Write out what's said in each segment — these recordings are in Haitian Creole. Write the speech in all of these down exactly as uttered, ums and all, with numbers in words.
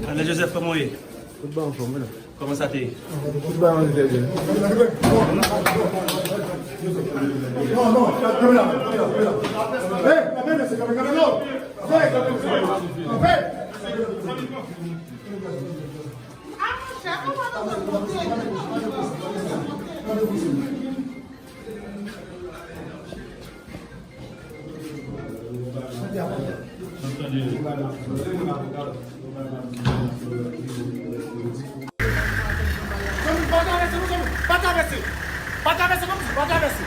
Anèl Joseph, kòman w ye? Tout bagay anfòm, wi. Kòman sa te ye? Tout bagay anfòm, trè byen. Non, non, kanpe la, kanpe la, kanpe la. Hey, kanpe, mesye, kanpe, kanpe, non. Kanpe, kanpe, kanpe. Zanmi, pa travèse, non, zanmi. Pa travèse. Pa travèse, non, pa travèse.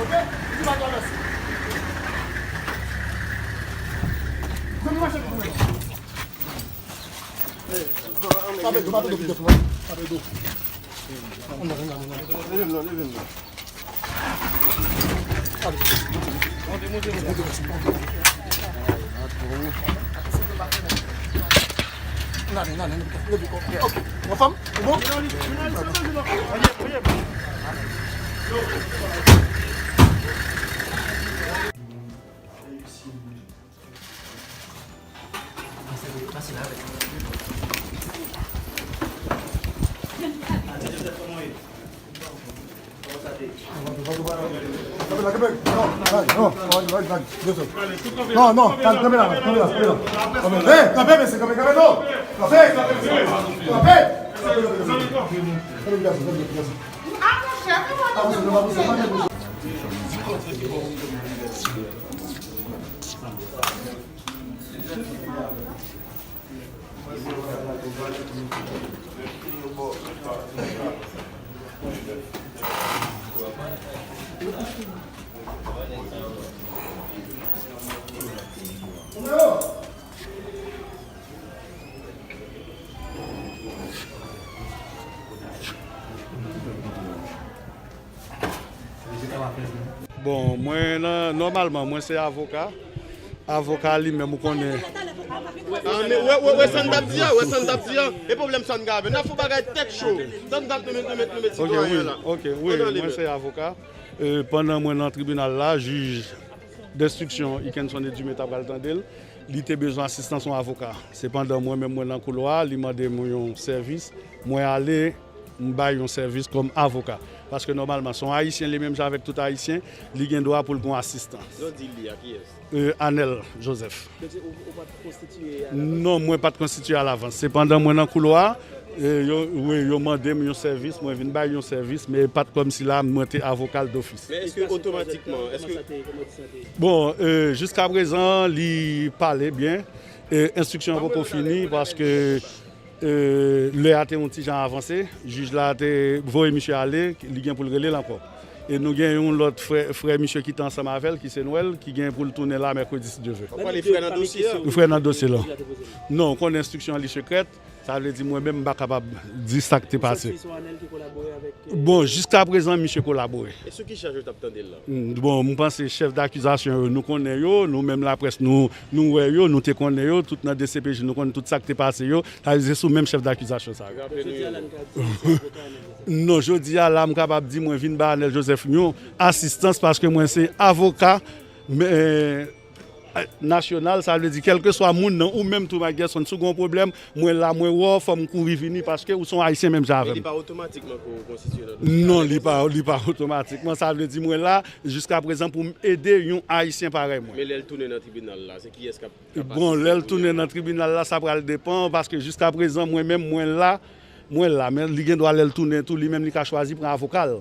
Ok? Di pa travèse. Zanmi, mache pou mwen. Tape do, tape do, tape do. Tape do. Ann, ann, ann, ann. Leve m nan, leve m nan. N ale, n ale, n ale. Ok. Anfòm? Ou bon? Non, non, kanpe la, kanpe la, kanpe la. Hey, kanpe, mesye, kanpe, kanpe, non. Kanpe, kanpe, mesye, kanpe. Kanpe, kanpe, kanpe. Bon, mwen nan, nòmalman, mwen se avoka. Avoka li menm, ou konnen. Ah, men, wè, wè, wè, sa n t ap di a, wè, sa n t ap di a. E pwoblèm sa n gen avè l. N ap fè yon bagay tèt cho. Sa n t ap, nou met, nou met, nou met sitwayen an la. Ok, wi, mwen se avoka. E, pandan mwen nan tribinal la, jij denstriksyon Ikenson Edumé ta pral tande l, li te bezwen asistans yon avoka. Sepandan, mwen menm, mwen nan koulwa a, li mande m yon sèvis, mwen ale, m bay yon sèvis kòm avoka. Paske nòmalman, se yon Ayisyen, li menm jan avèk tout Ayisyen, li gen dwa pou l gen yon asistans. Lè w di li a, kiyès? E, Anèl Joseph. Donk, se ou, ou pa t konstitiye alavans? Non, mwen pa t konstitiye alavans. Sepandan, mwen nan koulwa a, e, yo, wi, yo mande m yon sèvis, mwen vin bay yon sèvis, men pa t kòmsi la, mwen te avoka l dofis. Men èske otomatikman, èske... Bon, e, jiskaprezan, li pale byen. E, enstriksyon an poko fini, paske E, lè a te yon ti jan avanse, jij la te voye misye ale, li gen pou l rele l ankò. E nou gen yon lòt frè, frè misye ki te ansanm avè l, ki se Nwèl, ki gen pou l tounen la mèkredi, si Dye vle. W ap pale frè nan dosye a? Frè nan dosye la. Non, ou konnen enstriksyon an li sekrèt, sa vle di mwen menm m pa kapab di sa k te pase. Bon, jiskaprezan, misye kolabore. E sou ki chaj yo t ap tande l la? Mm, bon, m panse chèf dakizasyon yo, nou konnen yo, nou menm laprès, nou, nou wè yo, nou te konnen yo, tout nan D C P J, nou konn tout sa k te pase yo, sa vle di se sou menm chèf dakizasyon sa yo. Raple nou yo. Non, jodi a la, m kapab di mwen vin bay Anèl Joseph yon asistans paske mwen se avoka, men, nasyonal, sa vle di kèlkeswa moun nan, ou menm tou, Mike Gerson, si w gen yon pwoblèm, mwen la, mwen wè w, fò m kouri vini, paske ou se yon Ayisyen menm jan avè m. Men li pa otomatikman ke w konstitiye nan dosye a? Non, li pa, li pa otomatikman, sa vle di mwen la, jiskaprezan, pou m ede yon Ayisyen parèy mwen. Men lè l tounen nan tribinal la, se kiyès k ap, k ap asiste l? Bon, lè l tounen nan tribinal la, sa pral depann, paske jiskaprezan, mwen menm, mwen la, mwen la, men li gen dwa lè l tounen tou, li menm li ka chwazi pran avoka l.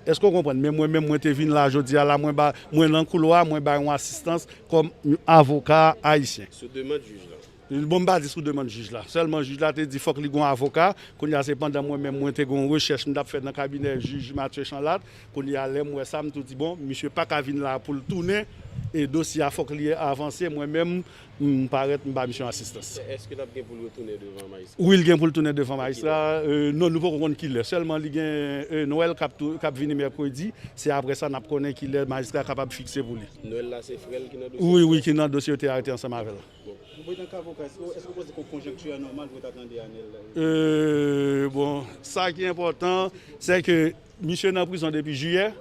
Èske w konprann? Men mwen menm, mwen te vin la jodi a la, mwen ba, mwen nan koulwa, mwen bay yon asistans kòm avoka ayisyen. Sou demann jij la? Bon, m pa di sou demann jij la. Sèlman jij la te di fòk li gen yon avoka. Kounye a se pandan mwen menm, mwen te gen yon rechèch m t ap fè nan kabinè jij Mathieu Chanlat. Kounye a lè m wè sa, m tou di, bon, misye pa ka vin la pou l tounen. E dosye a fòk li avanse. Mwen menm, m parèt, m ba misye yon asistans. Èske l ap gen pou l retounen devan majistra? Wi, l gen pou l tounen devan majistra. E, non, nou poko konn kilè. Sèlman li gen, e, Nwèl k ap tou, k ap vini mèkredi. Se apre sa n ap konnen kilè majistra kapab fikse pou li. Nwèl la se frè l ki nan dosye? Wi, wi, ki nan dosye yo te arete ansanm avè l. Bon. Bon, etan ke avoka, èske, èske w panse ke konjonkti a nòmal pou yo ta tande Anèl? E, bon, sa ki enpòtan, se ke misye nan prizon depi jiyè.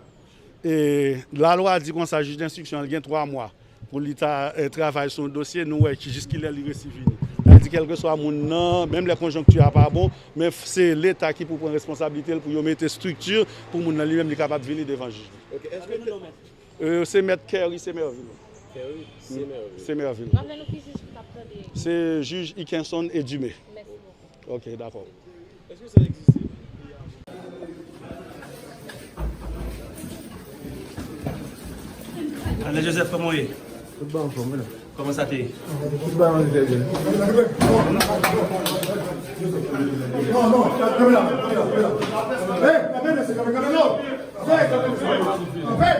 E lalwa di konsa, jij denstriksyon an gen twa mwa pou li ta, e, travay sou yon dosye, nou wè ki, jis kilè li resi vini. Sa Di kèlkeswa moun nan, menm lè konjonkti a pa bon, men se Leta ki pou pran responsablite l pou yo mete estrikti pou moun nan li menm li kapab vini devan jij li. Ok, èske te- Euh, se mèt Kerry Semerville. Kerry Semerville. Semerville. Raple nou ki jij ki t ap tande. Se jij Ikenson Edumé. Mèsi bokou. Ok, dakò. Èske sa egziste? Anel Joseph, kòman w ye? Tout bon, anfòm, wi. Kòman sa te ye? Tout bon, anfòm, wi. Non, non, kanpe la, kanpe la, kanpe la. Hey, kanpe, mesye, kanpe, kanpe, non. Hey, kanpe, kanpe.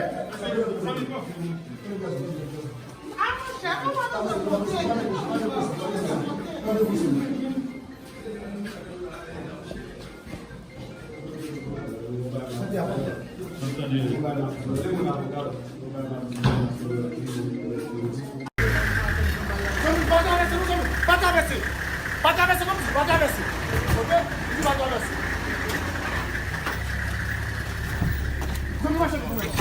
Zanmi, pa travèse, non, zanmi. Pa travèse. Pa travèse kòmsi, pa travèse. Ok? Li di pa travèse. Zanmi, mache pou mwen.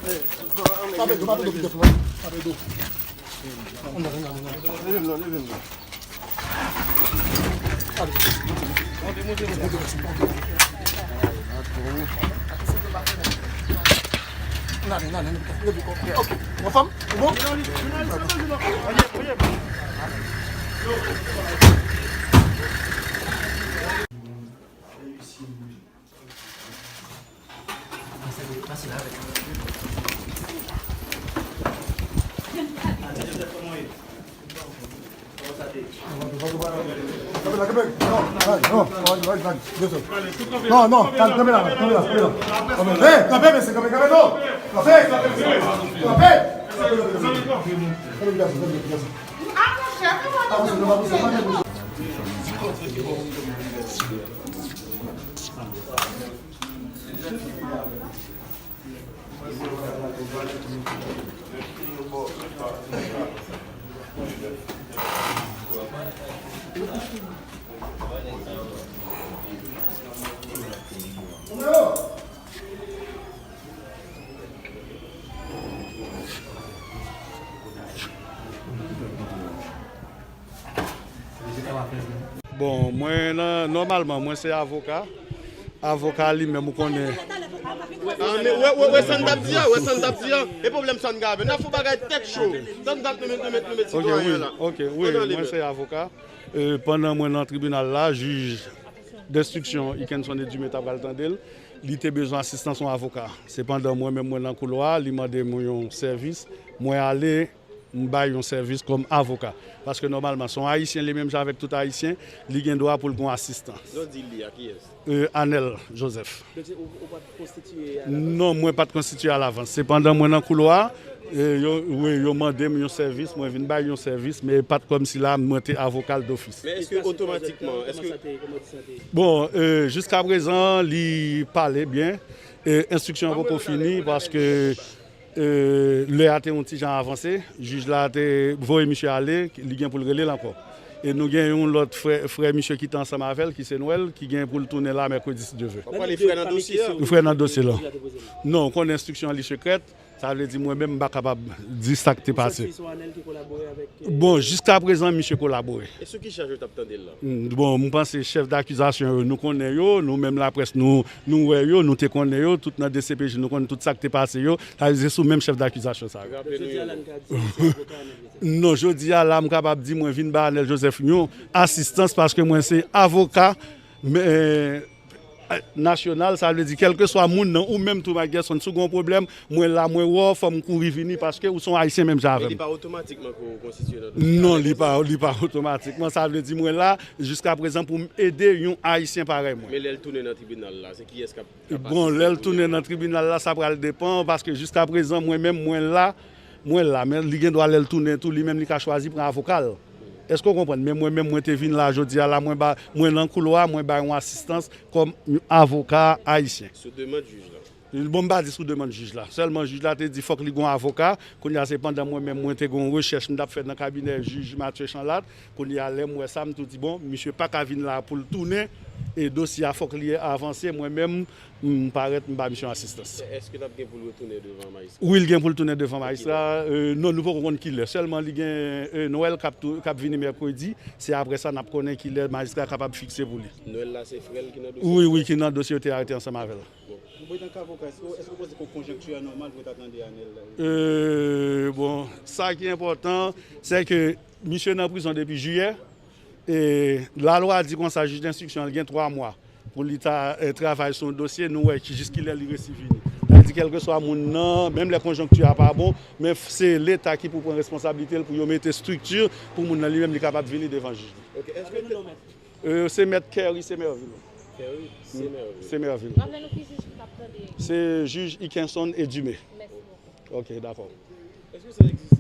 Tape do, tape do, tape do. Leve m nan, leve m nan. N ale, n ale, n ale. Ok. Anfòm? Ou bon? Non, non, kanpe la, kanpe la, kanpe la. Hey, kanpe, mesye, kanpe, kanpe, non. Kanpe, kanpe, mesye, kanpe. Kanpe. Bon, mwen nan, nòmalman, mwen se avoka. Avoka li menm, ou konnen. Ah, men, wè, wè, wè sa n t ap di a, wè sa n t ap di a. E pwoblèm sa n gen avè l. N ap fè yon bagay tèt cho. Sa n t ap nou met, nou met, nou met sitwayen an la. Ok, wi, mwen se avoka. Euh, pandan mwen nan tribinal la, jij denstriksyon Ikenson Edumé ta pral tande l, li te bezwen asistans yon avoka. Sepandan, mwen menm mwen nan koulwa, li mande m yon sèvis, mwen ale, m bay yon sèvis kòm avoka. Paske nòmalman, se yon Ayisyen, li menm jan avèk tout Ayisyen, li gen dwa pou l gen yon asistans. Lè w di li a, kiyès? Euh, Anel Joseph. Donk, se ou, ou pa t konstitiye alavans? Non, mwen pa t konstitiye alavans. Sepandan, mwen nan koulwa, e, yo, wi, yo mande m yon sèvis, mwen vin bay yon sèvis, men e pa t kòmsi la, mwen te avoka l dofis. Men èske otomatikman, èske... Bon, euh, jiskaprezan, li pale byen. E, enstriksyon an poko fini, paske E, lè a te yon ti jan avanse, jij la te voye misye ale, li gen pou l rele l ankò. E nou gen yon lòt frè, frè misye ki te ansanm avè l, ki se Nwèl, ki gen pou l tounen la mèkredi, si Dye vle. W ap pale frè nan dosye a? Frè nan dosye la. Non, w konnen enstriksyon an li sekrèt, sa vle di mwen menm m pa kapab di sa k te pase. Bon, jiskaprezan, misye kolabore. E sou ki chaj yo t ap tande l la? Mm, bon, m panse chèf dakizasyon yo, nou konnen yo, nou menm laprès, nou, nou wè yo, nou te konnen yo, tout nan D C P J, nou konn tout sa k te pase yo, sa vle di se sou menm chèf dakizasyon sa yo. Raple nou yo. Non, jodi a la, m kapab di mwen vin ba Anel Joseph yon asistans paske mwen se avoka, men, nasyonal, sa vle di kèlkeswa moun nan, ou menm tou, Mike Gerson, si w gen yon pwoblèm, mwen la, mwen wè w, fò m kouri vini, paske ou se yon Ayisyen menm jan avè m. Men li pa otomatikman ke w konstitiye nan dosye a? Non, li pa, li pa otomatikman. Sa vle di mwen la, jiskaprezan, pou m ede yon Ayisyen parèy mwen. Men lè l tounen nan tribinal la, se kiyès k ap, k ap asiste l? Bon, lè l tounen nan tribinal la, sa pral depann, paske jiskaprezan, mwen menm, mwen la, mwen la, men li gen dwa lè l tounen tou, li menm li ka chwazi pran avoka l. Èske w konprann? Men mwen menm, mwen te vin la jodi a la, mwen ba, mwen nan koulwa, mwen bay yon asistans kòm yon avoka ayisyen. Sou demann jij la? Bon, m pa di sou demann jij la. Sèlman jij la te di fòk li gen yon avoka. Kounye a se pandan mwen menm mwen te gen yon rechèch m t ap fè nan kabinè jij Mathieu Chanlat. Kounye a lè m wè sa, m tou di, bon, misye pa ka vin la pou l tounen E dosye a fòk li avanse, mwen menm, m parèt, m ba misye asistans. Èske l ap gen pou l retounen devan majistra? Wi, l gen pou l tounen devan majistra. Euh, non, nou poko konn kilè. Sèlman li gen euh, Nwèl k ap tou- k ap vini mèkredi. Se apre sa n ap konnen kilè majistra kapab fikse pou li. Nwèl la se frè l ki nan dosye? Wi, wi, ki nan dosye yo te arete ansanm avè l. Bon, etan k avoka, èske w panse ke konjonkti a nòmal pou yo ta tande Anèl? Euh, bon, sa ki enpòtan, se ke misye nan prizon depi jiyè. E lalwa di konsa, jij denstriksyon an gen twa mwa pou li ta eh, travay sou yon dosye, nou wè ki- jis kilè li resi vini. Sa vle di kèlkeswa moun nan, menm lè konjonkti a pa bon, men f- se Leta ki pou pran responsablite l pou yo mete estrikti pou moun nan li menm li kapab vini devan jij li. Ok, èske te- Euh, se mèt Kerry Semerville. Kerry Semerville. Semerville. Raple nou ki jij ki t ap tande. Se jij Ikenson Edumé. Mèsi bokou. Ok, dakò. Èske sa egziste?